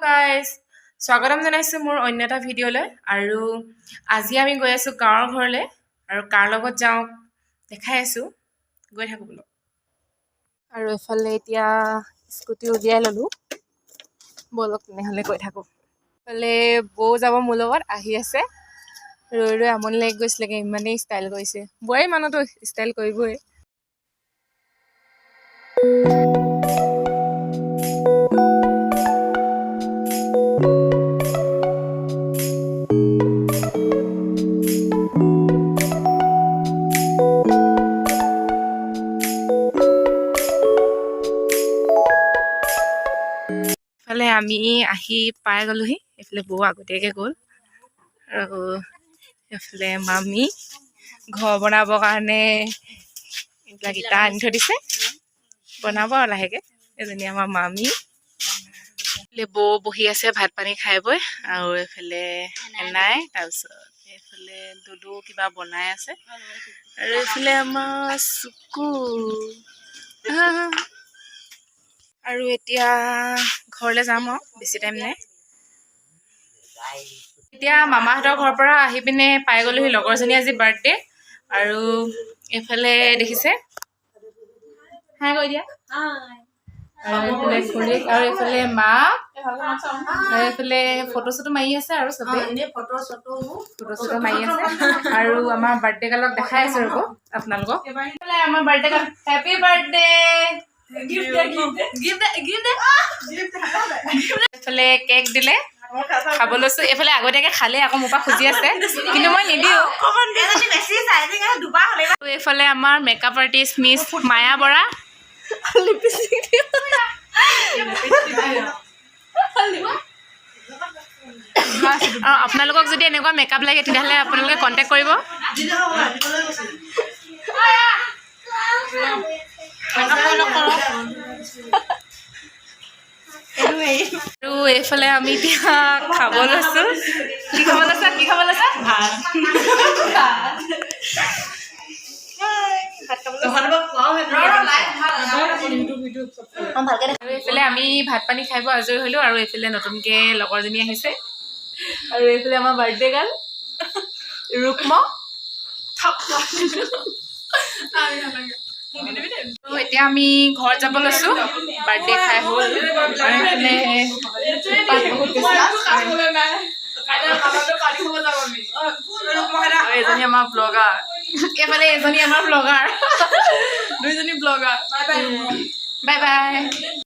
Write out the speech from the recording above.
Guys, স্বাগতম জনাইছোঁ মোৰ অন্য এটা ভিডিঅ'লৈ। আৰু আজি আমি গৈ আছোঁ গাঁৱৰ ঘৰলৈ আৰু কাৰ লগত যাওঁ দেখাই আছোঁ, গৈ থাকোঁ বোলো। আৰু এইফালে এতিয়া স্কুটি উলিয়াই ল'লোঁ, ব'লক তেনেহ'লে গৈ থাকোঁ। এইফালে বৌ যাব মোৰ লগত, আহি আছে। ৰৈ ৰৈ আমনি লাগি গৈছিলেগৈ, ইমানেই ষ্টাইল কৰিছে। বোৱাৰী মানুহতো ষ্টাইল কৰিবই। এইফালে আমি আহি পাই গ'লোহি। এইফালে বৌ আগতীয়াকৈ গ'ল আৰু এইফালে মামী ঘৰ বনাবৰ কাৰণে এইবিলাক ইটা আনি থৈ দিছে, বনাব আৰু লাহেকৈ। এজনী আমাৰ মামী, এইফালে বৌ বহি আছে ভাত পানী খাই বৈ। আৰু এইফালে এনাই, তাৰপিছত এইফালে দুদু কিবা বনাই আছে আৰু এইফালে আমাৰ চুকু। আৰু এতিয়া ঘৰলৈ যাম আৰু বেছি টাইম নাই। এতিয়া মামাহঁতৰ ঘৰৰ পৰা আহি পিনে পাই গ'লোহি। লগৰজনী আজি বাৰ্থডে। আৰু এইফালে দেখিছে, হাই কৈ দিয়া। আৰু এইফালে খুৰীক আৰু এইফালে মা আৰু এইফালে ফটো চটো মাৰি আছে আৰু চবেই ফটো চটো ফটো চটো মাৰি আছে। আৰু আমাৰ বাৰ্থডে গাৰ্লক দেখাই আছো, ৰ'ব আপোনালোকক। এইফালে আমাৰ বাৰ্থডে গাৰ্ল, হেপী বাৰ্থডে। এইফালে কেক দিলে, খাব লৈছো। এইফালে আগতীয়াকে খালে, আকৌ মোৰ পৰা খুজি আছে, কিন্তু মই নিদিওঁ। বেছি চাই দুবাৰ হ'লে। আৰু এইফালে আমাৰ মেকআপ আৰ্টিষ্ট মিছ মায়া বৰা। আৰু আপোনালোকক যদি এনেকুৱা মেকআপ লাগে, তেতিয়াহ'লে আপোনালোকে কণ্টেক্ট কৰিব। আৰু এইফালে আমি এতিয়া খাব লৈছো। কি খাব লৈছা? কি খাব লৈছা? ভাত। ভাত খাব লৈছা। আৰু এইফালে আমি ভাত পানী খাই বৈ আজৰি হ'লো। আৰু এইফালে নতুনকৈ লগৰজনী আহিছে আৰু এইফালে আমাৰ বাৰ্থডে গাৰ্ল ৰুক্ম। আৰু এতিয়া আমি ঘৰত যাব লৈছো, বাৰ্থডে খাই হ'ল। আৰু এইফালে উৎপাত বহুত বেছি। আৰু এজনী আমাৰ ব্লগাৰ। এইফালে এজনী আমাৰ ব্লগাৰ। দুইজনী ব্লগাৰ। Bye bye.